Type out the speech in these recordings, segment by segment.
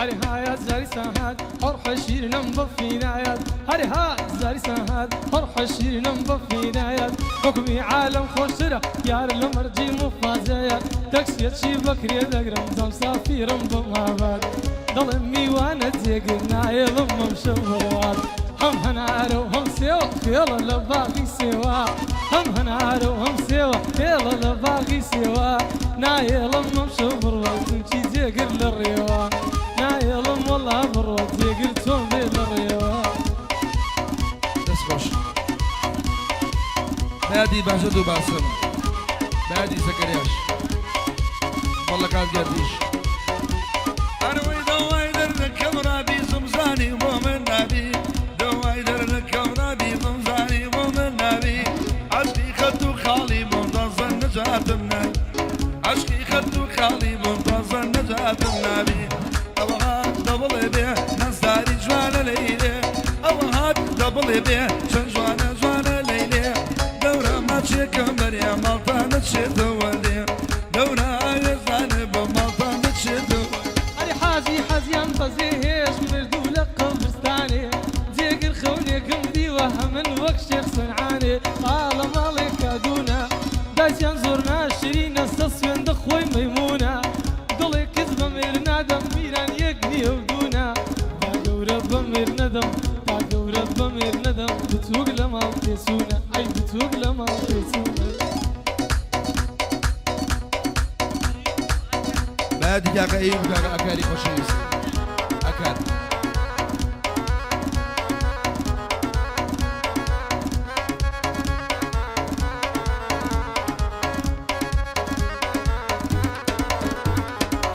هەرێ هایات زاری ساهات هەڕ حەشیرنم بەفینایات هەرێ هات زاری ساهات هەڕ حەشیرنم بەفینایات حوکمی عالەم خۆشترە یار لە مەرجی موفازەیات تەکسیەچی بەکرێ دەگرم جەم سافیرم بۆ مابات دەڵێم میوانە جێگر نایەڵم مەمشەو بڕوات هەم هەنارە و هەم سێوە خێڵە لە باغی سێوە هەم هەنارە و هەم سێوە خێڵە لە باغی سێوە نایەڵم مەمشەو بڕوات چونکی جێگر لە ڕێوە نایەڵم وەڵا بڕوات جێگر چۆن بێ لە ڕێوە. دەست خۆش. بەیادی بەهجەت و باسم بەیادی زەکەریاش مەڵەکات گەردیش. ئەروەی دەوای دەردەکەم ڕابی زمزانی بۆ من نابی دەوای دەردەکەم ڕابی زمزانی بۆ من نابی عەشقی خەت و خاڵی بۆم تازە نەجاتم نای عەشقی خەت و خاڵی بۆم تازە نەجاتم نابی ئەوە هات دەبڵێ بێ نەزاری جوانە لەیلێ ئەوە هات دەبڵێ بێ چەند جوانە جوانە لەیلێ دەورە ماچێکم بەرێ ماڵتان دەچێتەوە لێ دەورە ئاوێزانێ بە ماڵتان دەچێتەوە. ئەرێ حاجی حەزیان بەزێ هێش مردوو لە قەبرستانێ جێگر خەونێکم دیوە هەمن وەک شێخ سەنعانێ ئا لە ماڵێکا دوونە دایکیان زۆر ناشرینە سە سوێندە خۆی مەیمونە دڵێ کچ بە مێر نادەم میران یەک نییە و دوونە تا گەورە بە مێر نەدەم تا گەورە بە مێر نەدەم بچووک لە ماڵ تێچوونە ئەی بچووک لە ماڵ تێچوونە. بەیادی کاکە ئەیوب و کاکە ئەکاری خۆشەویست ئەکار.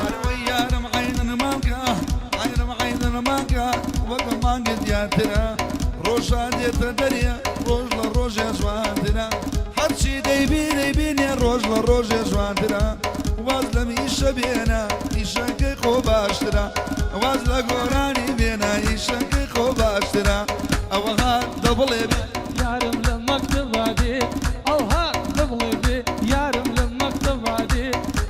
ئەروەی یارم عەینن مانگە عەینم عەینن مانگە وەک مانگە دیارترە ڕۆژان دێتە دەرێ ڕۆژ لە ڕۆژێ جوانترە هەرچی دەیبی دەیبینێ ڕۆژ لە ڕۆژێ جوانترە واز لەم ئیشە بێنە ئیشەکەی خۆ باشترە واز لە گۆرانی بێنە ئیشەکەی خۆ باشترە ئەوە هات دەبڵێ بێ یارم لە مەکتەبا دێ ئەو هات دەبڵێ بێ یارم لە مەکتەبا دێ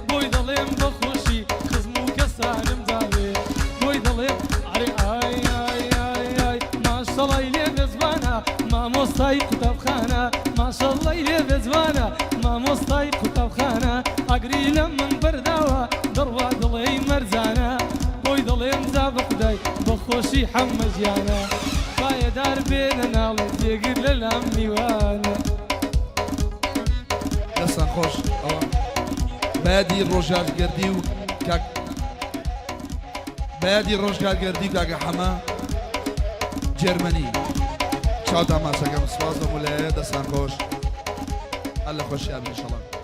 بۆی دەڵێم بەخۆشی خزم و کەسانم داوێ بۆی دەڵێم ئەرێ ئای ئای ئای ئای ماشەڵای لێ بێزوانە مامۆستای قوتابخانە ماشەڵای لێ بێزوانە مامۆستای قوتابخانە ئاگری لە من بەرداوە دەڕوا دڵێی مەرجانە بۆی دەڵێم جا بە خودای بەخۆشی حەمە گیانە پایەدار بێنە ناڵێ جێگر لە لام میوانە. دەستان خۆش ئەوە بەیادی ڕۆژگار گەردی و کاک بەیادی ڕۆژگار گەردی و کاکە حەمە جێرمەنی چاوتان ماچەکەم سپاس بە مولایە دەستان خۆش هەر لە خۆشیان بن ئینشەڵا.